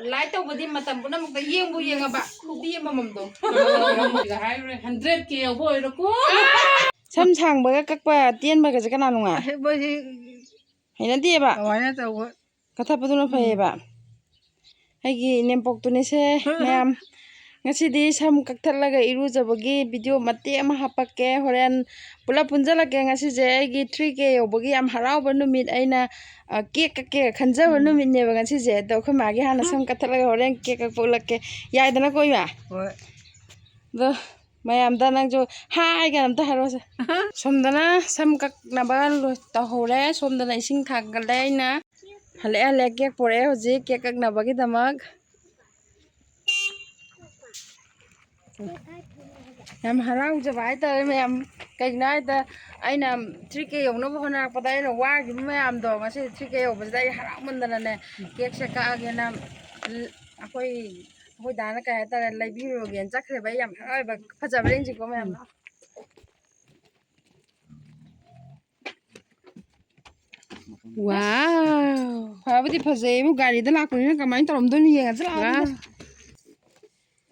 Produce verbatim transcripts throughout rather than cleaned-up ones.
Light ꯇꯧꯕꯗꯤ ꯃꯇꯝ ꯄꯨꯝꯅꯃꯛꯇ ꯌꯦꯡꯕꯨ ꯌꯦꯡꯉꯕ ꯈꯨꯕꯤ ꯑꯃꯃꯝꯗꯣ꯫ ꯍꯥꯏꯔꯨꯔꯦ, ꯍꯟꯗ꯭ꯔꯦꯠ ꯀꯦ ꯌꯧꯕ ꯑꯣꯏꯔꯣꯀꯣ꯫ ꯁꯝ ꯁꯥꯡꯕꯒ ꯀꯛꯄ ꯇꯦꯟꯕꯒꯁꯦ ꯀꯅꯥ ꯅꯨꯡꯉꯥꯏ? ꯃꯣꯏꯁꯤ ꯍꯩꯅꯗꯦꯕ꯫ ꯀꯃꯥꯏꯅ ꯇꯧꯕ? ꯀꯛꯊꯠꯄꯗꯨꯅ ꯐꯩꯌꯦꯕ꯫ ꯑꯩꯒꯤ ꯏꯅꯦꯝꯄꯣꯛꯇꯨꯅꯤꯁꯦ ꯃꯌꯥꯝ꯫ ꯉꯁꯤꯗꯤ ꯁꯝ ꯀꯛꯊꯠꯂꯒ ꯏꯔꯨꯖꯕꯒꯤ ꯚꯤꯗꯤꯑꯣ ꯃꯇꯦꯛ ꯑꯃ ꯍꯥꯞꯄꯛꯀꯦ꯫ ꯍꯣꯔꯦꯟ ꯄꯨꯂꯞ ꯄꯨꯟꯁꯤꯜꯂꯛꯀꯦ꯫ ꯉꯁꯤꯁꯦ ꯑꯩꯒꯤ ꯊ꯭ꯔꯤ ꯀꯦ ꯌꯧꯕꯒꯤ ꯌꯥꯝ ꯍꯔꯥꯎꯕ ꯅꯨꯃꯤꯠ, ꯑꯩꯅ ꯀꯦꯛ ꯀꯛꯀꯦ ꯈꯟꯖꯕ ꯅꯨꯃꯤꯠꯅꯦꯕ ꯉꯁꯤꯁꯦ꯫ ꯑꯗꯣ ꯑꯩꯈꯣꯏ ꯃꯥꯒꯤ ꯍꯥꯟꯅ ꯁꯝ ꯀꯛꯊꯠꯂꯒ ꯍꯣꯔꯦꯟ ꯀꯦꯛ ꯀꯛꯄ ꯎꯠꯂꯛꯀꯦ꯫ ꯌꯥꯏꯗꯅꯀꯣ, ꯏꯃꯥ? ꯍꯣꯏ꯫ ꯑꯗꯣ ꯃꯌꯥꯝꯗ ꯅꯪꯁꯨ ꯍꯥꯏ ꯀꯥꯏꯅ ꯑꯝꯇ ꯍꯥꯏꯔꯛꯑꯣꯁꯦ꯫ ꯁꯣꯝꯗꯅ ꯁꯝ ꯀꯛꯅꯕ ꯂꯣꯏ ꯇꯧꯍꯧꯔꯦ꯫ ꯁꯣꯝꯗꯅ ꯏꯁꯤꯡ ꯊꯥꯡꯒꯠꯂꯦ ꯑꯩꯅ꯫ ꯍꯜꯂꯛꯑꯦ, ꯍꯜꯂꯛꯑꯦ꯫ ꯀꯦꯛ ꯄꯨꯔꯛꯑꯦ ꯍꯧꯖꯤꯛ ꯀꯦꯛ ꯀꯛꯅꯕꯒꯤꯗꯃꯛ꯫ ꯌꯥꯝ ꯍꯔꯥꯎꯖꯕ ꯍꯥꯏꯇꯥꯔꯦ ꯃꯌꯥꯝ꯫ ꯀꯩꯒꯤꯅꯣ ꯍꯥꯏꯗ, ꯑꯩꯅ ꯊ꯭ꯔꯤ ꯀꯦ ꯌꯧꯅꯕ ꯍꯣꯠꯅꯔꯛꯄꯗ ꯑꯩꯅ ꯋꯥꯈꯤꯕ ꯃꯌꯥꯝꯗꯣ ꯉꯁꯤ ꯊ꯭ꯔꯤ ꯀꯦ ꯌꯧꯕꯁꯤꯗ ꯑꯩ ꯍꯔꯥꯎꯃꯟꯗꯅꯅꯦ, ꯀꯦꯛꯁꯦ ꯀꯛꯑꯒꯦꯅ ꯑꯩꯈꯣꯏ ꯑꯩꯈꯣꯏ ꯗꯥꯅ ꯀꯩ ꯍꯥꯏꯇꯥꯔꯦ, ꯂꯩꯕꯤꯔꯨꯔꯒꯦꯅ ꯆꯠꯈ꯭ꯔꯦꯕ꯫ ꯑꯩ ꯌꯥꯝ ꯍꯔꯥꯎꯋꯦꯕ꯫ ꯐꯖꯕ꯭ꯔꯥ ꯌꯦꯡꯁꯤꯀꯣ ꯃꯌꯥꯝ꯫ ꯋꯥꯎ꯫ ꯐꯕꯨꯗꯤ ꯐꯖꯩꯌꯦꯕꯨ, ꯒꯥꯔꯤꯗ ꯂꯥꯛꯄꯅꯤꯅ ꯀꯃꯥꯏꯅ ꯇꯧꯔꯝꯗꯣꯏꯅꯣ ꯌꯦꯡꯉꯁꯤ ꯂꯥꯛꯑꯣ꯫ ꯋꯥꯎ꯫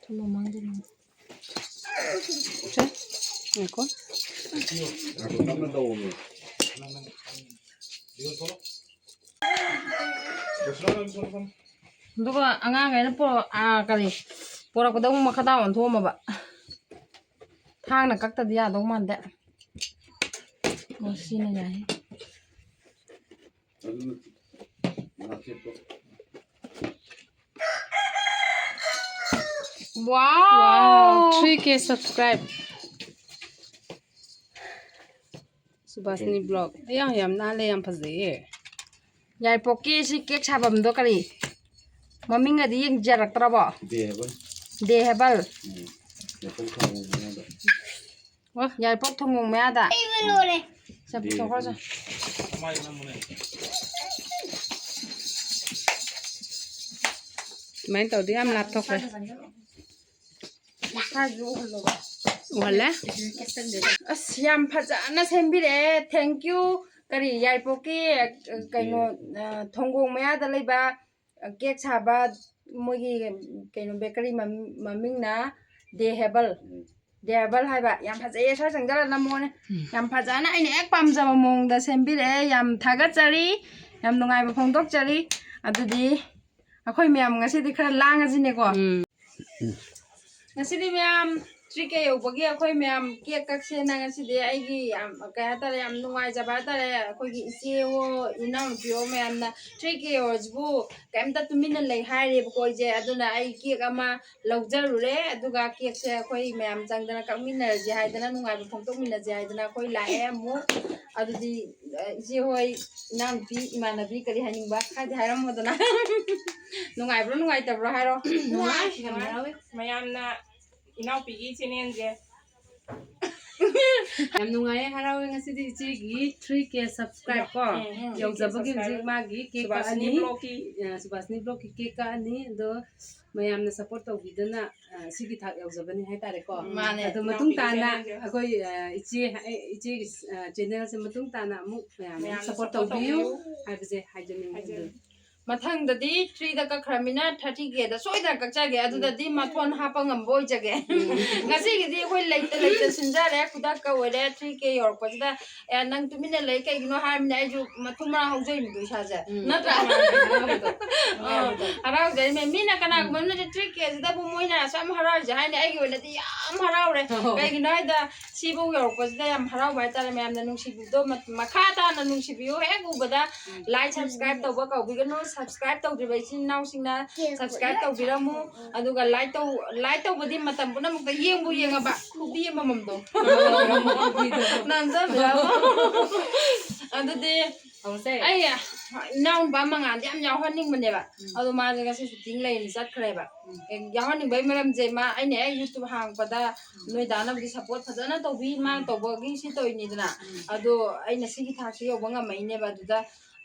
ꯁꯣꯝ ꯃꯃꯥꯡꯗꯅꯤ꯫ ꯁꯦ, ꯉꯥꯏꯈꯣ꯫ ꯑꯗꯨꯒ ꯑꯉꯥꯡꯈꯩꯅ ꯄꯣꯔꯛ-, ꯑꯥ, ꯀꯔꯤ, ꯄꯣꯔꯛꯄꯗ ꯑꯃꯨꯛ ꯃꯈꯥ ꯇꯥ ꯑꯣꯟꯊꯣꯛꯑꯝꯃꯕ꯫ ꯊꯥꯡꯅ ꯀꯛꯇꯗꯤ ꯌꯥꯗꯧ ꯃꯥꯟꯗꯦ꯫ ꯑꯣ, ꯁꯤꯅ ꯌꯥꯏ꯫ Wow, three K subscribe. ꯁꯨꯕꯥꯁꯅꯤ ꯕ꯭ꯂꯣꯛ꯫ ꯑꯌꯥ, ꯌꯥꯝ ꯅꯥꯜꯂꯦ, ꯌꯥꯝ ꯐꯖꯩꯌꯦ꯫ ꯌꯥꯏꯄꯣꯛꯀꯤ ꯁꯤ ꯀꯦꯛ ꯁꯥꯐꯝꯗꯣ ꯀꯔꯤ ꯃꯃꯤꯡꯒꯗꯤ ꯌꯦꯡꯖꯔꯛꯇ꯭ꯔꯕꯣ? ꯗꯦ ꯍꯦꯕꯟ꯫ ꯗꯦ ꯍꯦꯕꯜ꯫ ꯎꯝ꯫ ꯌꯥꯏꯄꯣꯛ ꯊꯣꯡ ꯍꯧꯕ ꯃꯌꯥꯗ꯫ ꯌꯥꯏꯄꯣꯛ ꯊꯣꯡꯒꯣꯡ ꯃꯌꯥꯗ꯫ ꯁꯦ, ꯄꯨꯊꯣꯛꯈ꯭ꯔꯣꯁꯦ꯫ ꯑꯗꯨꯃꯥꯏꯅ ꯇꯧꯗꯤ ꯌꯥꯝ ꯂꯥꯞꯊꯣꯛꯈ꯭ꯔꯦ꯫ ꯃꯁꯥꯁꯨ ꯎꯍꯜꯂꯣꯕ꯫ ꯎꯍꯜꯂꯦ꯫ ꯑꯁ, ꯌꯥꯝ ꯐꯖꯅ ꯁꯦꯝꯕꯤꯔꯛꯑꯦ꯫ Thank you꯫ ꯀꯔꯤ, ꯌꯥꯏꯄꯣꯛꯀꯤ, ꯑ, ꯀꯩꯅꯣ, ꯑ, ꯊꯣꯡꯒꯣꯡ ꯃꯌꯥꯗ ꯂꯩꯕ, ꯑ, ꯀꯦꯛ ꯁꯥꯕ ꯃꯣꯏꯒꯤ ꯀꯩꯅꯣ ꯕꯦꯀꯔꯤ ꯃꯃꯤꯡꯅ ꯗꯦ ꯍꯦꯕꯜ꯫ ꯗꯦ ꯍꯦꯕꯜ ꯍꯥꯏꯕ꯫ ꯌꯥꯝ ꯐꯖꯩꯌꯦ, ꯁ꯭ꯋꯥꯏ ꯆꯪꯁꯤꯜꯂ ꯅꯝꯃꯣꯅꯦ꯫ ꯎꯝ꯫ ꯌꯥꯝ ꯐꯖꯅ ꯑꯩꯅ ꯍꯦꯛ ꯄꯥꯝꯖꯕ ꯃꯑꯣꯡꯗ ꯁꯦꯝꯕꯤꯔꯛꯑꯦ꯫ ꯌꯥꯝ ꯊꯥꯒꯠꯆꯔꯤ, ꯌꯥꯝ ꯅꯨꯡꯉꯥꯏꯕ ꯐꯣꯡꯗꯣꯛꯆꯔꯤ꯫ ꯑꯗꯨꯗꯤ ꯑꯩꯈꯣꯏ ꯃꯌꯥꯝ ꯉꯁꯤꯗꯤ ꯈꯔ ꯂꯥꯡꯉꯁꯤꯅꯦꯀꯣ꯫ ꯎꯝ꯫ ꯉꯁꯤꯗꯤ ꯃꯌꯥꯝ ꯊ꯭ꯔꯤ ꯀꯦ ꯌꯧꯕꯒꯤ ꯑꯩꯈꯣꯏ ꯃꯌꯥꯝ ꯀꯦꯛ ꯀꯛꯁꯦꯅ ꯉꯁꯤꯗꯤ ꯑꯩꯒꯤ ꯌꯥꯝ, ꯀꯩ ꯍꯥꯏꯇꯥꯔꯦ, ꯌꯥꯝ ꯅꯨꯡꯉꯥꯏꯖꯕ ꯍꯥꯏꯇꯥꯔꯦ꯫ ꯑꯩꯈꯣꯏꯒꯤ ꯏꯆꯦ ꯍꯣ, ꯏꯅꯥꯎꯅꯨꯄꯤ ꯍꯣ ꯃꯌꯥꯝꯅ ꯊ꯭ꯔꯤ ꯀꯦ ꯌꯧꯔꯁꯤꯕꯨ ꯀꯩꯝꯇ ꯇꯨꯃꯤꯟꯅ ꯂꯩ ꯍꯥꯏꯔꯦꯕꯀꯣ ꯑꯩꯁꯦ꯫ ꯑꯗꯨꯅ ꯑꯩ ꯀꯦꯛ ꯑꯃ ꯂꯧꯖꯔꯨꯔꯦ꯫ ꯑꯗꯨꯒ ꯀꯦꯛꯁꯦ ꯑꯩꯈꯣꯏ ꯃꯌꯥꯝ ꯆꯪꯗꯅ ꯀꯛꯃꯤꯟꯅꯔꯁꯦ ꯍꯥꯏꯗꯅ, ꯅꯨꯡꯉꯥꯏꯕ ꯐꯣꯡꯗꯣꯛꯃꯤꯟꯅꯁꯦ ꯍꯥꯏꯗꯅ ꯑꯩꯈꯣꯏ ꯂꯥꯛꯑꯦ ꯑꯃꯨꯛ꯫ ꯑꯗꯨꯗꯤ, ꯑ, ꯏꯆꯦ ꯍꯣꯏ, ꯏꯅꯥꯎꯅꯨꯄꯤ, ꯏꯃꯥꯟꯅꯕꯤ, ꯀꯔꯤ ꯍꯥꯏꯅꯤꯡꯕ ꯈꯔꯗꯤ ꯍꯥꯏꯔꯝꯃꯣꯗꯅ꯫ ꯅꯨꯡꯉꯥꯏꯕ꯭ꯔꯣ, ꯅꯨꯡꯉꯥꯏꯇꯕ꯭ꯔꯣ ꯍꯥꯏꯔꯣ꯫ ꯅꯨꯡꯉꯥꯏ, ꯌꯥꯝ ꯍꯔꯥꯎꯋꯦ꯫ ꯃꯌꯥꯝꯅ ꯏꯅꯥꯎꯄꯤꯒꯤ ꯆꯦꯅꯦꯜꯁꯦ ꯌꯥꯝ ꯅꯨꯡꯉꯥꯏꯌꯦ, ꯍꯔꯥꯎꯋꯦ꯫ ꯉꯁꯤꯗꯤ ꯏꯆꯦꯒꯤ ꯊ꯭ꯔꯤ ꯀꯦ subscribe ꯀꯣ, ꯎꯝ, ꯎꯝ, ꯌꯧꯖꯕꯒꯤ ꯍꯧꯖꯤꯛ subscribe꯫ ꯃꯥꯒꯤ ꯀꯦꯛ ꯁꯨꯕꯥꯁꯤꯅꯤ ꯀꯛꯑꯅꯤ꯫ Vlogꯀꯤ꯫ ꯑ, ꯁꯨꯕꯥꯁꯤꯅꯤ Vlogꯀꯤ ꯀꯦꯛ ꯀꯛꯑꯅꯤ꯫ ꯑꯗꯣ ꯃꯌꯥꯝꯅ support ꯇꯧꯕꯤꯗꯅ, ꯑ, ꯁꯤꯒꯤ ꯊꯥꯛ ꯌꯧꯖꯕꯅꯤ ꯍꯥꯏꯇꯥꯔꯦꯀꯣ꯫ ꯃꯥꯅꯦ꯫ ꯑꯗꯣ ꯃꯇꯨꯡ ꯏꯅꯥꯎꯄꯤꯒꯤ ꯇꯥꯅ channelꯁꯦ꯫ ꯑꯩꯈꯣꯏ, ꯑ, ꯏꯆꯦ, ꯑꯩ, ꯏꯆꯦꯒꯤ, ꯑ, channelꯁꯦ ꯃꯇꯨꯡ ꯇꯥꯅ ꯑꯃꯨꯛ ꯃꯌꯥꯝꯅ ꯃꯌꯥꯝꯅ support support ꯇꯧꯕꯤꯌꯨ ꯇꯧꯕꯤꯌꯨ ꯍꯥꯏꯕꯁꯦ ꯍꯥꯏꯖꯅꯤꯡꯉꯤ꯫ ꯍꯥꯏꯖꯅꯤꯡꯉꯤ꯫ ꯑꯗꯨ ꯃꯊꯪꯗꯗꯤ threeꯗ ꯀꯛꯈ꯭ꯔꯃꯤꯅ thirty Kꯗ ꯁꯣꯏꯗꯅ ꯀꯛꯆꯒꯦ꯫ ꯑꯗꯨꯗꯗꯤ ꯃꯊꯣꯟ ꯍꯥꯞꯄ ꯉꯝꯕ ꯑꯣꯏꯖꯒꯦ꯫ ꯎꯝ꯫ ꯉꯁꯤꯒꯤꯗꯤ ꯑꯩꯈꯣꯏ ꯂꯩꯇ ꯂꯩꯇ ꯁꯤꯟꯖꯔꯦ, ꯈꯨꯗꯛꯀ ꯑꯣꯏꯔꯦ꯫ Three K ꯌꯧꯔꯛꯄꯁꯤꯗ, "ꯑꯦ, ꯅꯪ ꯇꯨꯃꯤꯟꯅ ꯂꯩ ꯀꯩꯒꯤꯅꯣ?" ꯍꯥꯏꯔꯕꯅꯤꯅ ꯑꯩꯁꯨ ꯃꯊꯨꯝ ꯃꯔꯥꯡ ꯍꯧꯖꯔꯤꯅꯤꯗꯣ ꯏꯁꯥꯁꯦ꯫ ꯎꯝ꯫ ꯅꯠꯇ꯭ꯔꯥ? ꯍꯔꯥꯎꯕꯗꯣ꯫ ꯑꯥ, ꯍꯔꯥꯎꯕꯗꯣ꯫ ꯍꯔꯥꯎꯖꯔꯤꯃꯦ꯫ ꯃꯤꯅ ꯀꯅꯥꯒꯨꯝꯕ ꯎꯝ꯫ ꯑꯃꯅꯗꯤ three Kꯁꯤꯗꯕꯨ ꯃꯣꯏꯅ ꯑꯁꯨꯛ ꯌꯥꯝ ꯍꯔꯥꯎꯔꯤꯁꯦ ꯍꯥꯏꯅ ꯑꯩꯒꯤ ꯑꯣꯏꯅꯗꯤ ꯌꯥꯝ ꯍꯔꯥꯎꯔꯦ꯫ ꯑꯣ꯫ ꯀꯩꯒꯤꯅꯣ ꯍꯥꯏꯗ ꯁꯤꯕꯨ ꯌꯧꯔꯛꯄꯁꯤꯗ ꯌꯥꯝ ꯍꯔꯥꯎꯕ ꯍꯥꯏꯇꯥꯔꯦ꯫ ꯃꯌꯥꯝꯅ ꯅꯨꯡꯁꯤꯕꯤꯕꯗꯣ ꯃ-, ꯃꯈꯥ ꯇꯥꯅ ꯅꯨꯡꯁꯤꯕꯤꯌꯨ꯫ ꯍꯦꯛ ꯎꯕꯗ ꯎꯝ꯫ Like, subscribe ꯇꯧꯕ ꯀꯥꯎꯕꯤꯒꯅꯨ꯫ Subscribe ꯇꯧꯗ꯭ꯔꯤꯕ ꯏꯆꯤꯟ ꯏꯅꯥꯎꯁꯤꯡꯅ subscribe ꯇꯧꯕꯤꯔꯝꯃꯨ꯫ ꯑꯗꯨꯒ like ꯇꯧ-, like ꯇꯧꯕꯗꯤ ꯃꯇꯝ ꯄꯨꯝꯅꯃꯛꯇ ꯌꯦꯡꯕꯨ ꯌꯦꯡꯉꯕ ꯈꯨꯕꯤ ꯑꯃꯃꯝꯗꯣ꯫ ꯅꯝꯖꯕꯤꯔꯝꯃꯣ꯫ ꯑꯗꯨꯗꯤ ꯍꯧꯁꯦ꯫ ꯑꯩ ꯏꯅꯥꯎꯅꯨꯄꯥ ꯃꯉꯥꯜꯗꯤ ꯌꯥꯝ ꯌꯥꯎꯍꯟꯅꯤꯡꯕꯅꯦꯕ꯫ ꯎꯝ꯫ ꯑꯗꯣ ꯃꯥꯁꯦ ꯉꯁꯤ shooting ꯂꯩꯅ ꯆꯠꯈ꯭ꯔꯦꯕ꯫ ꯎꯝ꯫ ꯍꯦꯛ ꯌꯥꯎꯍꯟꯅꯤꯡꯕꯩ ꯃꯔꯝꯁꯦ ꯃꯥ, ꯑꯩꯅ ꯍꯦꯛ YouTube ꯍꯥꯡꯉꯛꯄꯗ ꯎꯝ꯫ ꯅꯣꯏ ꯗꯥꯅꯕꯨꯗꯤ support ꯐꯖꯅ ꯇꯧꯕꯤ, ꯃꯥꯅ ꯎꯝ꯫ ꯇꯧꯕꯒꯤ ꯁꯤ ꯇꯧꯔꯤꯅꯤꯗꯅ꯫ ꯎꯝ꯫ ꯑꯗꯣ ꯑꯩꯅ ꯁꯤꯒꯤ ꯊꯥꯛꯁꯤ ꯌꯧꯕ ꯉꯝꯃꯛꯏꯅꯦꯕ꯫ ꯑꯗꯨꯗ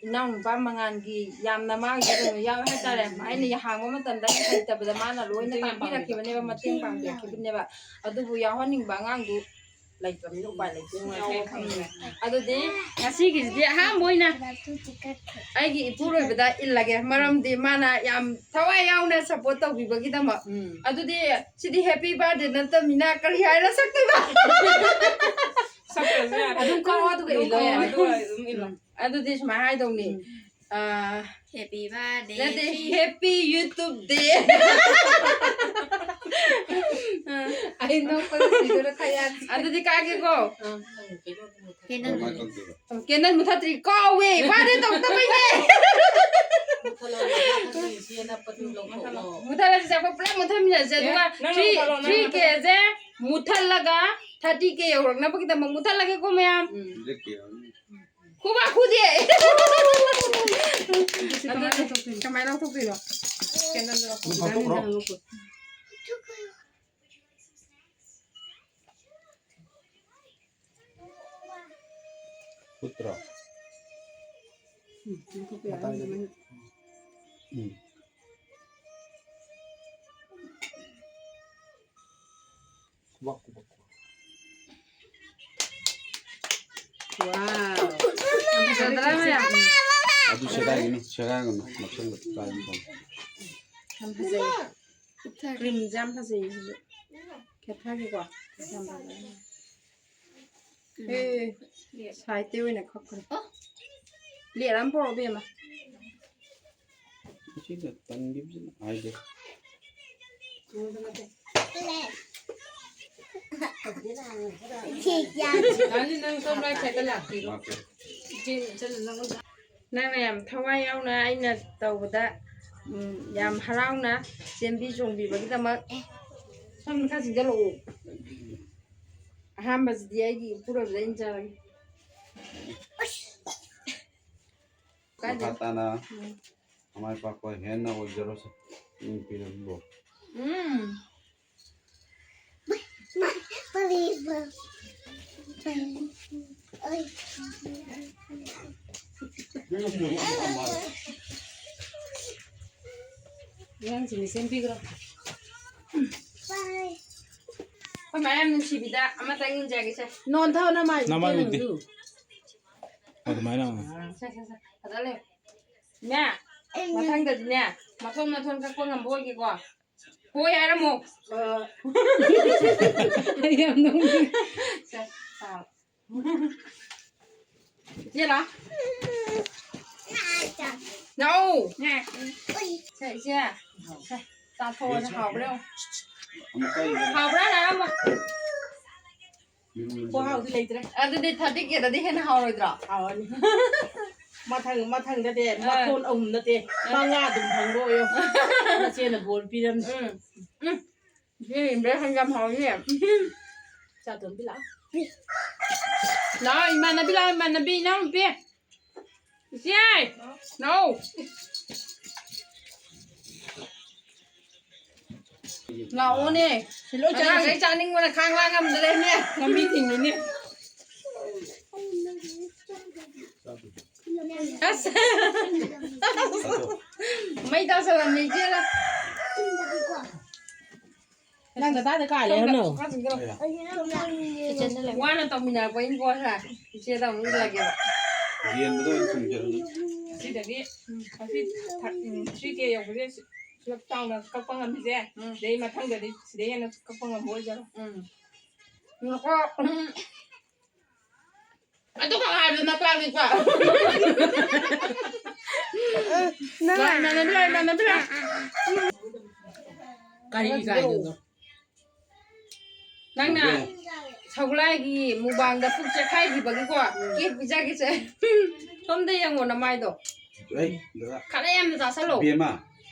ꯏꯅꯥꯎꯅꯨꯄꯥ ꯃꯉꯥꯜꯒꯤ ꯌꯥꯝꯅ ꯃꯥꯒꯤ ꯀꯩꯅꯣ ꯌꯥꯎꯋꯦ ꯍꯥꯏꯇꯥꯔꯦ꯫ ꯎꯝ꯫ ꯑꯩꯅ ꯍꯥꯡꯕ ꯃꯇꯝꯗ ꯑꯩꯅ ꯍꯩꯇꯕꯗ ꯃꯥꯅ ꯂꯣꯏꯅ ꯃꯇꯦꯡ ꯌꯥꯝ ꯇꯥꯛꯄꯤꯔꯛꯈꯤꯕꯅꯦꯕ, ꯄꯥꯡꯕꯤꯕ꯫ ꯃꯇꯦꯡ ꯄꯥꯡꯕꯤꯔꯛꯈꯤꯕꯅꯦꯕ꯫ ꯑꯗꯨꯕꯨ ꯌꯥꯎꯍꯟꯅꯤꯡꯕ ꯑꯉꯥꯡꯗꯨ ꯂꯩꯇ꯭ꯔꯕꯅꯤꯅ ꯎꯄꯥꯏ ꯂꯩꯇꯦ꯫ ꯈꯪꯉꯦ, ꯈꯪꯉꯦ꯫ ꯑꯗꯨꯗꯤ ꯉꯁꯤꯒꯤꯁꯤꯗꯤ ꯑꯍꯥꯟꯕ ꯑꯣꯏꯅ ꯑꯩꯒꯤ ꯏꯄꯨꯔꯣꯏꯕꯗ ꯏꯜꯂꯒꯦ, ꯃꯔꯝꯗꯤ ꯃꯥꯅ ꯌꯥꯝ ꯊꯋꯥꯏ ꯌꯥꯎꯅ ꯁꯞꯄꯣꯔꯠ ꯇꯧꯕꯤꯕꯒꯤꯗꯃꯛ꯫ ꯎꯝ꯫ ꯑꯗꯨꯗꯤ ꯁꯤꯗꯤ ꯍꯦꯄꯤ ꯕꯥꯔꯗꯦ ꯅꯠꯇꯕꯅꯤꯅ ꯀꯔꯤ ꯍꯥꯏꯔ ꯁꯛꯇꯣꯏꯕ? ꯁꯛꯇ꯭ꯔꯁꯨ ꯌꯥꯔꯦ꯫ ꯑꯗꯨꯝ ꯀꯛꯑꯣ, ꯑꯗꯨꯒ ꯑꯗꯨꯝ ꯏꯜꯂꯣ ꯀꯛꯑꯣ, ꯌꯥꯔꯦ꯫ ꯑꯗꯨꯒ ꯑꯗꯨꯝ ꯏꯜꯂꯣ꯫ ꯑꯗꯨꯗꯤ ꯁꯨꯃꯥꯏꯅ ꯍꯥꯏꯗꯧꯅꯤ꯫ ꯎꯝ꯫ ꯑꯥ, Happy birthday ꯅꯠꯇꯦ, to you. Happy YouTube day꯫ ꯑꯩ ꯅꯣꯛꯄꯗ ꯁꯤꯗꯣꯔꯦ, ꯈꯔ ꯌꯥꯗꯦ꯫ ꯑꯗꯨꯗꯤ ꯀꯛꯑꯒꯦꯀꯣ꯫ ꯑꯥ꯫ ꯀꯦꯟꯗꯜ ꯀꯃꯥꯏꯅ ꯇꯧꯗꯣꯏꯕ? ꯀꯦꯟꯗꯜ ꯃꯨꯊꯠꯇ꯭ꯔꯤ, ꯀꯥꯎꯋꯦ, ꯕꯥꯔꯗꯦ ꯇꯧꯗꯕꯩꯅꯦ꯫ ꯃꯨꯊꯠꯂꯣ, ꯃꯨꯊꯠꯂꯣ, ꯁꯤ ꯑꯅꯞꯄꯗꯨ ꯂꯧꯊꯣꯛꯑꯣ꯫ ꯃꯨꯊꯠꯂꯁꯤ, ꯑꯩꯈꯣꯏ ꯄꯨꯂꯞ ꯃꯨꯊꯠꯃꯤꯟꯅꯁꯦ, ꯑꯦ, ꯑꯗꯨꯒ ꯅꯪ ꯊ꯭ꯔꯤ, ꯂꯧꯊꯠꯂꯣ, ꯅꯪ ꯊ꯭ꯔꯤ ꯂꯧꯊꯠꯂꯣ꯫ ꯀꯦꯁꯦ ꯃꯨꯊꯠꯂꯒ ꯊꯥꯔꯇꯤ ꯀꯦ ꯌꯧꯔꯛꯅꯕꯒꯤꯗꯃꯛ ꯃꯨꯊꯠꯂꯒꯦꯀꯣ, ꯃꯌꯥꯝ꯫ ꯎꯝ꯫ ꯈꯨꯕꯥꯛ ꯈꯨꯗꯦ꯫ ꯑꯗꯨꯗꯤ ꯀꯃꯥꯏꯅ ꯂꯧꯊꯣꯛꯇꯣꯏꯅꯣ? ꯀꯃꯥꯏꯅ ꯂꯧꯊꯣꯛꯇꯣꯏꯅꯣ? ꯀꯦꯟꯗꯜꯗꯣ ꯂꯧꯊꯣꯛ-, ꯑꯗꯨꯝ ꯍꯥꯞꯇꯣꯛꯈ꯭ꯔꯣ꯫ ꯀꯦꯟꯗꯜꯗꯣ ꯂꯧꯊꯣꯛ-, ꯐꯨꯠꯇ꯭ꯔꯣ? ꯎꯝ, ꯂꯧꯊꯣꯛꯄ ꯌꯥꯔꯅꯤ ꯃꯇꯥꯏꯗꯗꯤ꯫ ꯑꯗꯨꯃꯥꯏꯅ꯫ ꯎꯝ꯫ ꯈꯨꯕꯥꯛ, ꯈꯨꯕꯥꯛ, ꯈꯨꯕꯥꯛ꯫ Wow. ꯌꯥꯝ ꯐꯖꯗ꯭ꯔꯥ, ꯃꯌꯥꯝ? ꯑꯗꯨ ꯁꯦꯒꯥꯏꯒꯅꯨ, ꯁꯦꯒꯥꯏꯒꯅꯨ, ꯅꯞꯁꯜꯂꯣ, ꯀꯥꯏꯅ ꯇꯧꯅꯤ꯫ ꯌꯥꯝ ꯐꯖꯩ꯫ ꯀ꯭ꯔꯤꯝꯁꯦ ꯌꯥꯝ ꯐꯖꯩ ꯁꯤꯁꯨ꯫ ꯈꯦꯠꯊꯒꯦꯀꯣ꯫ ꯌꯥꯝ ꯐꯖꯩ꯫ ꯑꯦ, ꯁꯥꯏꯠꯇ ꯑꯣꯏꯅ ꯀꯛꯈ꯭ꯔꯦ꯫ ꯄ꯭ꯂꯦꯠ ꯑꯃ ꯄꯨꯔꯛꯑꯣ, ꯕꯦꯝꯃ꯫ ꯁꯤꯗ ꯇꯟꯈꯤꯕꯁꯤꯅ ꯍꯥꯏꯗꯦ꯫ ꯗꯥꯅꯤ, ꯅꯪ ꯁꯣꯝ ꯔꯥꯏꯠ ꯁꯥꯏꯠꯇ ꯂꯥꯛꯄꯤꯔꯣ꯫ ꯏꯆꯦ, ꯆꯠꯂꯨ, ꯅꯪꯉꯣꯟꯗ꯫ ꯅꯪꯅ ꯌꯥꯝ ꯊꯋꯥꯏ ꯌꯥꯎꯅ ꯑꯩꯅ ꯇꯧꯕꯗ, ꯎꯝ, ꯌꯥꯝ ꯍꯔꯥꯎꯅ ꯆꯦꯟꯕꯤ ꯆꯣꯡꯕꯤꯕꯒꯤꯗꯃꯛ ꯁꯣꯝꯗ ꯈꯔ ꯆꯪꯁꯤꯜꯂꯛꯑꯣ꯫ ꯑꯍꯥꯟꯕꯁꯤꯗꯤ ꯑꯩꯒꯤ ꯏꯄꯨꯔꯣꯏꯕꯗ ꯑꯩꯅ ꯆꯥꯔꯒꯦ꯫ ꯃꯈꯥ ꯀꯥꯏꯗꯩ? ꯇꯥꯅ ꯎꯝ꯫ ꯃꯃꯥ ꯏꯄꯥ ꯑꯩꯈꯣꯏ ꯍꯦꯟꯅ ꯑꯣꯏꯖꯔꯣꯁꯦ꯫ ꯎꯝ, ꯄꯤꯔꯝꯕꯣ꯫ ꯎꯝ꯫ ꯑꯉꯥꯡꯁꯤꯡꯅ ꯁꯦꯝꯕꯤꯈ꯭ꯔꯣ꯫ ꯑꯩꯈꯣꯏ ꯃꯌꯥꯝ ꯅꯨꯡꯁꯤꯕꯤꯗ ꯑꯃꯇꯪ ꯏꯟꯖꯒꯦꯁꯦ꯫ ꯅꯣꯟꯊꯧ ꯅꯃꯥꯏ ꯅꯃꯥꯏ ꯎꯗꯦ꯫ ꯅꯪꯁꯨ꯫ ꯑꯗꯨꯃꯥꯏꯅ꯫ ꯁꯦ, ꯁꯦ, ꯁꯦ꯫ ꯐꯖꯅ ꯂꯩꯌꯨ꯫ ꯅꯦ, ꯃꯊꯪꯗꯗꯤꯅꯦ, ꯃꯊꯣꯟ ꯃꯊꯣꯟ ꯀꯛꯄ ꯉꯝꯕ ꯑꯣꯏꯒꯦꯀꯣ꯫ ꯍꯣꯏ ꯍꯥꯏꯔꯝꯃꯣ꯫ ꯌꯥꯝ ꯅꯣꯛꯅꯤꯡꯉꯦ꯫ ꯁꯦ, ꯇꯥꯎ꯫ ꯏꯆꯦ ꯂꯥꯛꯑꯣ꯫ ꯂꯥꯛꯑꯣ꯫ ꯁꯦ, ꯏꯆꯦ꯫ ꯁꯦ, ꯆꯥꯊꯣꯛꯑꯁꯦ, ꯍꯥꯎꯕ꯭ꯔꯥ ꯌꯦꯡꯉꯣ꯫ ꯍꯥꯎꯕ꯭ꯔꯥ ꯍꯥꯏꯔꯝꯃꯣ꯫ ꯈꯨꯍꯥꯎꯗꯤ ꯂꯩꯇ꯭ꯔꯦ꯫ ꯑꯗꯨꯗꯤ thirty K ꯗꯗꯤ ꯍꯦꯟꯅ ꯍꯥꯎꯔꯣꯏꯗ꯭ꯔꯣ? ꯍꯥꯎꯔꯅꯤ꯫ ꯃꯊꯪ, ꯃꯊꯪꯗꯗꯤ ꯑꯥ꯫ ꯃꯈꯣꯟ ꯑꯍꯨꯝ ꯅꯠꯇꯦ, ꯑꯥ꯫ ꯃꯉꯥ ꯑꯗꯨꯝ ꯐꯪꯕ ꯑꯣꯏꯌꯣ꯫ ꯅꯆꯦꯅ ꯕꯣꯔ ꯄꯤꯔꯝꯅꯤ꯫ ꯎꯝ꯫ ꯎꯝ꯫ ꯏꯆꯦ ꯏꯝꯕ꯭ꯔꯦꯁꯟ ꯌꯥꯝ ꯍꯥꯎꯅꯤ꯫ ꯆꯥꯇꯣꯝꯕꯤ ꯂꯥꯛꯑꯣ꯫ ꯂꯥꯛꯑꯣ, ꯏꯃꯥꯟꯅꯕꯤ ꯂꯥꯛꯑꯣ, ꯏꯃꯥꯟꯅꯕꯤ, ꯏꯅꯥꯎꯅꯨꯄꯤ꯫ ꯏꯆꯦ! ꯂꯥꯛꯑꯣ꯫ ꯂꯥꯛꯑꯣꯅꯦ꯫ ꯁꯤ ꯂꯣꯏ ꯆꯥꯅꯤꯡꯉꯤ꯫ ꯑꯉꯥꯡꯈꯩ ꯆꯥꯅꯤꯡꯕꯅ ꯈꯥꯡ ꯂꯥꯡ ꯉꯝꯗ꯭ꯔꯦꯅꯦ꯫ ꯂꯝꯕꯤ ꯊꯤꯡꯉꯤꯅꯦ꯫ ꯑꯁ! ꯃꯩ ꯇꯥꯁꯜꯂꯝꯃꯦ ꯏꯆꯦꯅ꯫ ꯅꯪ ꯀꯗꯥꯏꯗ ꯀꯥꯜꯂꯦ ꯍꯥꯏꯅꯣ? ꯋꯥꯅ ꯇꯧꯃꯤꯟꯅꯔꯛꯄꯅꯤꯀꯣ ꯁꯦ꯫ ꯏꯆꯦꯗ ꯑꯃꯨꯛ ꯏꯜꯂꯒꯦꯕ꯫ ꯌꯦꯟꯕꯗꯣ ꯑꯣꯏꯅ ꯊꯣꯡꯖꯔꯒꯦ꯫ ꯁꯤꯗꯒꯤ, ꯎꯝ, ꯉꯁꯤ ꯊ-, ꯎꯝ, three K ꯌꯧꯕꯁꯦ ꯁꯨ-, ꯁꯨꯂꯞ ꯆꯥꯎꯅ ꯀꯛꯄ ꯉꯝꯃꯤꯁꯦ꯫ ꯎꯝ꯫ ꯁꯤꯗꯩ ꯃꯊꯪꯗꯗꯤ ꯁꯤꯗꯩ ꯍꯦꯟꯅ ꯀꯛꯄ ꯉꯝꯕ ꯑꯣꯏꯖꯔꯣ꯫ ꯎꯝ꯫ ꯉꯥꯏꯈꯣ꯫ ꯎꯝ꯫ ꯑꯗꯨꯈꯛ ꯍꯥꯏꯕꯗ ꯅꯄꯥꯛꯅꯤꯀꯣ꯫ ꯅꯪ ꯂꯥꯛꯑꯣ, ꯏꯃꯥꯟꯅꯕꯤ ꯂꯥꯛꯑꯣ, ꯏꯃꯥꯟꯅꯕꯤ ꯂꯥꯛꯑꯣ꯫ ꯀꯔꯤ ꯀꯥꯏꯗꯅꯣ? ꯅꯪꯅ ꯁꯧꯒ꯭ꯂꯥꯏꯒꯤ ꯃꯨꯛꯕꯥꯡꯗ ꯄꯨꯛ ꯆꯦꯈꯥꯏꯈꯤꯕꯒꯤꯀꯣ, ꯀꯦꯛ ꯄꯤꯖꯒꯦꯁꯦ꯫ ꯁꯣꯝꯗ ꯌꯦꯡꯉꯣ ꯅꯃꯥꯏꯗꯣ꯫ ꯑꯩ, ꯗꯗꯥ꯫ ꯈꯔ ꯌꯥꯝꯅ ꯆꯥꯁꯜꯂꯣ꯫ ꯏꯕꯦꯝꯃ,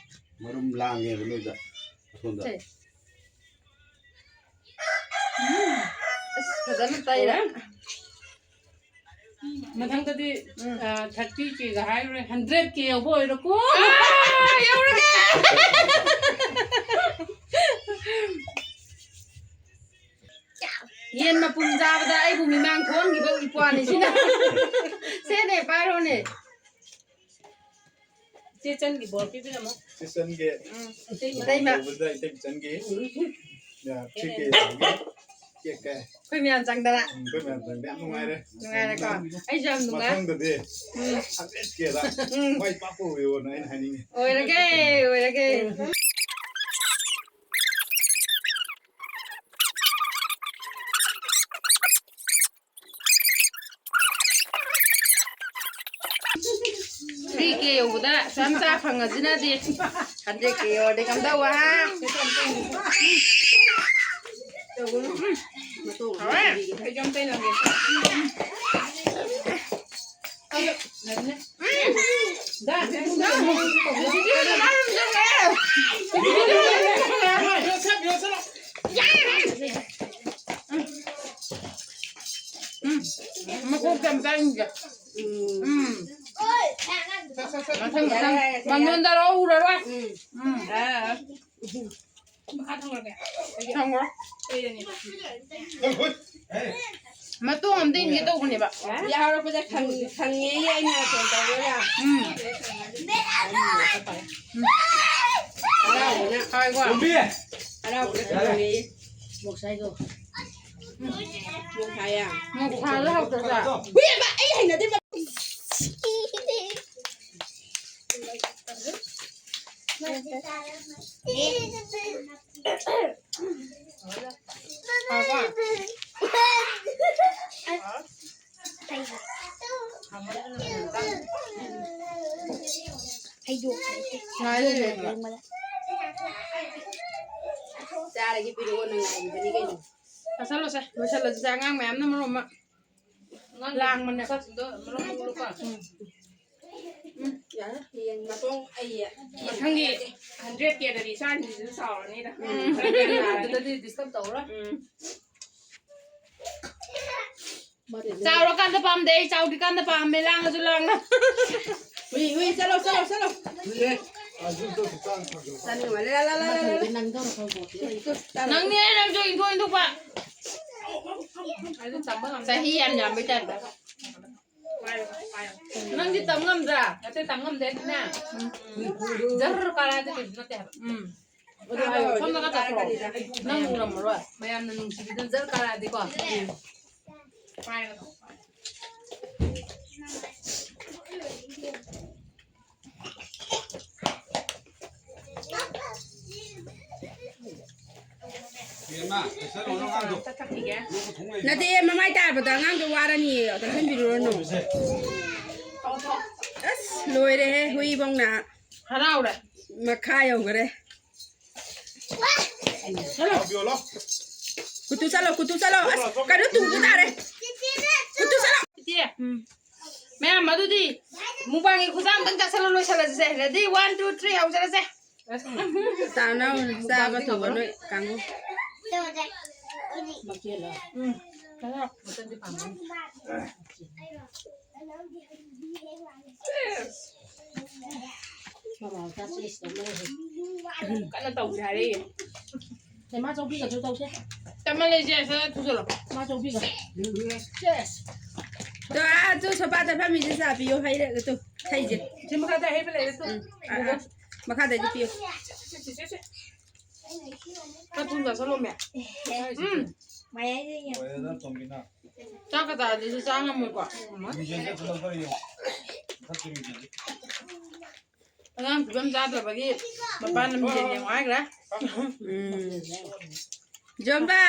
ꯃꯔꯨꯝ ꯂꯥꯡꯉꯦꯕ ꯅꯣꯏꯗ, ꯑꯁꯣꯝꯗ꯫ ꯁꯦ꯫ ꯎꯝ꯫ ꯑꯁ, ꯐꯖꯅ ꯇꯩꯔꯦ꯫ ꯃꯊꯪꯗꯗꯤ, ꯎꯝ꯫ ꯑ, thirty K ꯒ ꯍꯥꯏꯔꯨꯔꯦ, hundred K ꯌꯧꯕ ꯑꯣꯏꯔꯣꯀꯣ꯫ ꯑꯥ, ꯌꯧꯔꯒꯦ! ꯌꯦꯟ ꯃꯄꯨꯝ ꯆꯥꯕꯗ ꯑꯩꯕꯨ ꯃꯤꯃꯥꯡ ꯊꯣꯛꯍꯟꯈꯤꯕ ꯏꯄ꯭ꯋꯥꯅꯤ ꯁꯤꯅ꯫ ꯁꯦꯅꯦ, ꯄꯥꯏꯔꯣꯅꯦ꯫ ꯆꯦ ꯆꯟꯒꯤ ꯕꯣꯔ ꯄꯤꯕꯤꯔꯝꯃꯣ꯫ ꯆꯦ ꯆꯟꯒꯤ ꯎꯝ, ꯏꯇꯩꯃ꯫ ꯂꯨꯍꯣꯡꯕꯗ ꯏꯇꯩ ꯆꯟꯒꯤ꯫ ꯎꯝ꯫ ꯌꯥ, three K ꯌꯧꯔꯒꯦ꯫ ꯀꯦꯛ ꯀꯛꯑꯦ꯫ ꯑꯩꯈꯣꯏ ꯃꯌꯥꯝ ꯆꯪꯗꯅ꯫ ꯎꯝ, ꯑꯩꯈꯣꯏ ꯃꯌꯥꯝ ꯆꯪꯗꯅ ꯌꯥꯝ ꯅꯨꯡꯉꯥꯏꯔꯦ꯫ ꯅꯨꯡꯉꯥꯏꯔꯦꯀꯣ? ꯑꯩꯁꯨ ꯌꯥꯝ ꯅꯨꯡꯉꯥꯏ꯫ ꯃꯊꯪꯗꯗꯤ ꯎꯝ꯫ ꯍꯟꯗ꯭ꯔꯦꯠ ꯀꯦꯗ ꯎꯝ꯫ ꯃꯥꯏ ꯄꯥꯛꯄ ꯑꯣꯏꯌꯣꯅ ꯑꯩꯅ ꯍꯥꯏꯅꯤꯡꯉꯤ꯫ ꯑꯣꯏꯔꯒꯦ, ꯑꯣꯏꯔꯒꯦ꯫ ꯊ꯭ꯔꯤ ꯀꯦ ꯌꯧꯕꯗ ꯑꯁꯨꯛ ꯌꯥꯝ ꯆꯥ ꯐꯪꯉꯁꯤꯅꯗꯤ꯫ ꯍꯟꯗ꯭ꯔꯦꯠ ꯀꯦ ꯌꯧꯔꯗꯤ ꯀꯝꯗꯧꯕ, ꯍꯥ? ꯍꯥꯎꯔꯦ? ꯑꯩꯁꯨ ꯑꯝꯇ ꯌꯦꯡꯒꯦ꯫ ꯎꯝ, ꯃꯀꯣꯛꯇ ꯌꯥꯝ ꯆꯥꯅꯤꯡꯗꯦ꯫ ꯎꯝ꯫ ꯃꯊꯪ, ꯃꯊꯪ꯫ ꯃꯉꯣꯟꯗ ꯂꯧꯔꯔꯣꯏ꯫ ꯎꯝ꯫ ꯎꯝ꯫ ꯃꯈꯥ ꯊꯝꯈ꯭ꯔꯒꯦ꯫ ꯊꯝꯈ꯭ꯔꯣ꯫ ꯃꯇꯣꯡ ꯑꯝꯇ ꯏꯟꯒꯦ ꯇꯧꯕꯅꯦꯕ꯫ ꯌꯥꯍꯧꯔꯛꯄꯗ ꯈꯪ-, ꯈꯪꯉꯦꯌꯦ ꯑꯩꯅ ꯐꯣꯟ ꯇꯧꯔꯒ꯫ ꯎꯝ꯫ ꯎꯝ꯫ ꯍꯔꯥꯎꯕꯅ꯫ ꯍꯥꯎꯋꯦꯀꯣ? ꯇꯣꯝꯕꯤ! ꯍꯔꯥꯎꯕꯅ ꯈꯪꯉꯦꯌꯦ꯫ ꯃꯣꯛꯁꯥꯏꯗꯣ꯫ ꯃꯣꯛꯁꯥꯏ ꯌꯥꯝ꯫ ꯃꯣꯛꯁꯥꯏꯗꯣ ꯍꯥꯎꯇ꯭ꯔꯣ? ꯍꯨꯏ ꯑꯃ ꯑꯩ ꯍꯩꯅꯗꯦ꯫ ꯆꯥꯔꯒꯦ, ꯄꯤꯔꯛꯑꯣꯅ ꯉꯥꯏꯔꯤꯕꯅꯤ ꯀꯩꯅꯣ꯫ ꯆꯥꯁꯜꯂꯣꯁꯦ, ꯂꯣꯏꯁꯜꯂꯁꯤꯁꯦ, ꯑꯉꯥꯡ ꯃꯌꯥꯝꯅ ꯃꯔꯣꯟ ꯑꯃ꯫ ꯑꯉꯥꯡ ꯂꯥꯡꯕꯅꯦ꯫ ꯃꯆꯥꯁꯤꯡꯗꯣ ꯃꯔꯨꯝ ꯃꯔꯨꯝ ꯂꯨꯄꯥ꯫ ꯎꯝ꯫ ꯎꯝ, ꯌꯥꯔꯦ꯫ ꯌꯦꯟ ꯃꯇꯣꯡ ꯑꯩ ꯃꯊꯪꯒꯤ ꯍꯟꯗ꯭ꯔꯦꯠ ꯀꯦꯗꯗꯤ ꯏꯆꯥꯁꯤꯡꯁꯤꯁꯨ ꯆꯥꯎꯔꯅꯤꯗ꯫ ꯎꯝ꯫ ꯑꯗꯨꯗꯗꯤ disturb ꯇꯧꯔꯣꯏ꯫ ꯎꯝ꯫ ꯆꯥꯎꯔꯀꯥꯟꯗ ꯄꯥꯝꯗꯦ, ꯑꯩ ꯆꯥꯎꯗ꯭ꯔꯤꯀꯥꯟꯗ ꯄꯥꯝꯃꯦ, ꯂꯥꯡꯉꯁꯨ ꯂꯥꯡꯅ꯫ ꯍꯨꯏ, ꯍꯨꯏ, ꯆꯠꯂꯣ, ꯆꯠꯂꯣ, ꯆꯠꯂꯣ꯫ ꯆꯥꯅꯤꯡꯉꯣ꯫ ꯂꯥ, ꯂꯥ, ꯂꯥ, ꯂꯥ, ꯂꯥ꯫ ꯅꯪꯅꯦ, ꯅꯪꯁꯨ ꯏꯟꯊꯣꯛ ꯏꯟꯊꯣꯛꯄ꯫ ꯑꯗꯨ ꯇꯝꯕ ꯉꯝꯗꯦ꯫ ꯆꯍꯤ ꯌꯥꯝ ꯌꯥꯝꯕꯩ ꯇꯥꯏꯞꯇ꯫ ꯅꯪꯗꯤ ꯇꯝ ꯉꯝꯗ꯭ꯔꯥ? ꯅꯠꯇꯦ, ꯇꯝ ꯉꯝꯗꯦ ꯑꯗꯨꯅꯦ꯫ ꯖꯔ ꯀꯥꯔꯛꯑꯗꯤ ꯀꯩꯁꯨ ꯅꯠꯇꯦ ꯍꯥꯏꯕ꯫ ꯎꯝ꯫ ꯁꯣꯝꯗꯒ ꯆꯠꯈ꯭ꯔꯣ꯫ ꯅꯪ ꯎꯔꯝꯃꯔꯣꯏ꯫ ꯃꯌꯥꯝꯅ ꯅꯨꯡꯁꯤꯕꯤꯗꯅ ꯖꯔ ꯀꯥꯔꯛꯑꯗꯤꯀꯣ꯫ ꯎꯝ꯫ ꯅꯠꯇꯦ, ꯃꯃꯥꯏ ꯇꯥꯕꯗ ꯑꯉꯥꯡꯗꯣ ꯋꯥꯔꯅꯤꯌꯦ, ꯇꯪꯁꯟꯕꯤꯔꯨꯔꯅꯨ꯫ ꯑꯁ, ꯂꯣꯏꯔꯦꯍꯦ, ꯍꯨꯏꯕꯧꯅ ꯍꯔꯥꯎꯔꯦ꯫ ꯃꯈꯥ ꯌꯧꯈꯔꯦ꯫ ꯆꯠꯂꯣ꯫ ꯀꯨꯇꯨ ꯆꯠꯂꯣ, ꯀꯨꯇꯨ ꯆꯠꯂꯣ꯫ ꯑꯁ, ꯀꯩꯅꯣ ꯇꯨꯕ ꯇꯥꯔꯦ꯫ ꯀꯨꯇꯨ ꯆꯠꯂꯣ꯫ ꯏꯆꯦ, ꯎꯝ꯫ ꯃꯌꯥꯝ ꯑꯗꯨꯗꯤ ꯃꯨꯛꯕꯥꯡꯒꯤ ꯈꯨꯖꯥ ꯑꯝꯇꯪ ꯆꯥꯁꯜꯂ ꯂꯣꯏꯁꯜꯂꯁꯤꯁꯦ꯫ Ready, one, two, three, ꯍꯧꯖꯔꯁꯦ꯫ ꯆꯥꯅꯧ, ꯆꯥꯕ ꯊꯨꯕ ꯅꯣꯏ ꯀꯥꯡꯕꯨ꯫ ꯎꯝ꯫ ꯀꯟꯅ ꯇꯧꯁꯦ ꯍꯥꯏꯔꯛꯏ꯫ ꯁꯦ, ꯃꯥ ꯆꯧꯕꯤꯒꯁꯨ ꯇꯧꯁꯦ꯫ ꯇꯝꯃ ꯂꯩꯁꯦ, ꯁꯠ ꯁꯠ ꯊꯨꯖꯜꯂꯣ꯫ ꯃꯥ ꯆꯧꯕꯤꯒ꯫ ꯁꯦꯁ꯫ ꯇꯣ, ꯑꯥ, ꯇꯨ ꯁꯣꯐꯥꯗ ꯐꯝꯃꯤꯁꯦ ꯆꯥ ꯄꯤꯌꯣ ꯍꯥꯏꯔꯒ ꯇꯨ ꯊꯩꯁꯦ꯫ ꯁꯤ ꯃꯈꯥꯗ ꯑꯍꯩꯕ ꯂꯩꯔꯦ ꯇꯨ꯫ ꯎꯝ, ꯑꯥ, ꯑꯥ꯫ ꯃꯈꯥꯗꯩꯁꯨ ꯄꯤꯌꯨ꯫ ꯁꯦ, ꯁꯦ, ꯁꯦ, ꯁꯦ꯫ ꯈꯔ ꯊꯨꯅ ꯆꯥꯁꯜꯂꯣꯃꯦ꯫ ꯎꯝ꯫ ꯃꯌꯥꯏꯗ ꯌꯦꯡꯉꯣ꯫ ꯆꯥꯛꯀ ꯆꯥꯔꯗꯤ ꯆꯥ ꯉꯝꯃꯣꯏꯀꯣ꯫ ꯑꯉꯥꯡ ꯐꯤꯕꯝ ꯆꯥꯗ꯭ꯔꯕꯒꯤ ꯃꯄꯥꯅ ꯃꯤꯡꯁꯦꯜ ꯌꯦꯡꯉꯣ ꯍꯥꯏꯈ꯭ꯔꯦ꯫ ꯎꯝ꯫ ꯖꯣꯝꯕꯥ,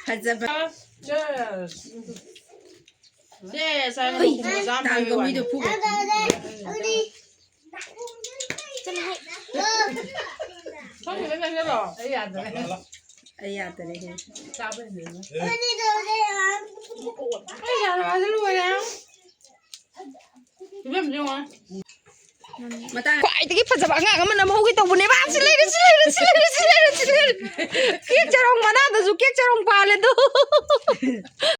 ꯐꯖꯕ꯫ Cheers꯫ ꯁꯦ, ꯁꯥꯏ ꯍꯨꯏ, ꯃꯈꯣꯡ ꯃꯆꯥ ꯑꯃ ꯇꯥꯡꯒ ꯄꯥꯏꯕ ꯋꯥꯅꯤ꯫ ꯍꯨꯏꯗꯣ ꯐꯨꯒ꯫ ꯁꯣꯝꯒꯤꯗ ꯆꯪꯁꯤꯜꯂꯣ꯫ ꯑꯩ ꯌꯥꯗ꯭ꯔꯦ꯫ ꯑꯩ ꯌꯥꯗ꯭ꯔꯦ꯫ ꯆꯥꯕ ꯍꯦꯟꯖꯤꯟꯅ꯫ ꯑꯩ ꯌꯥꯗ꯭ꯔꯦ, ꯂꯣꯏꯔꯦ꯫ ꯐꯤꯕꯝꯁꯦ ꯌꯦꯡꯉꯣ꯫ ꯃꯇꯥꯡ ꯈ꯭ꯋꯥꯏꯗꯒꯤ ꯐꯖꯕ ꯑꯉꯥꯡ ꯑꯃ ꯅꯝꯍꯧꯒꯦ ꯇꯧꯕꯅꯦꯕ꯫ ꯁꯤ ꯂꯩꯔꯦ, ꯁꯤ ꯂꯩꯔꯦ, ꯁꯤ ꯂꯩꯔꯦ, ꯁꯤ ꯂꯩꯔꯦ, ꯁꯤ ꯂꯩꯔꯦ꯫ ꯀꯦꯛ ꯆꯔꯣꯡ ꯃꯅꯥꯗꯁꯨ ꯀꯦꯛ ꯆꯔꯣꯡ ꯄꯥꯜꯂꯦ ꯑꯗꯣ꯫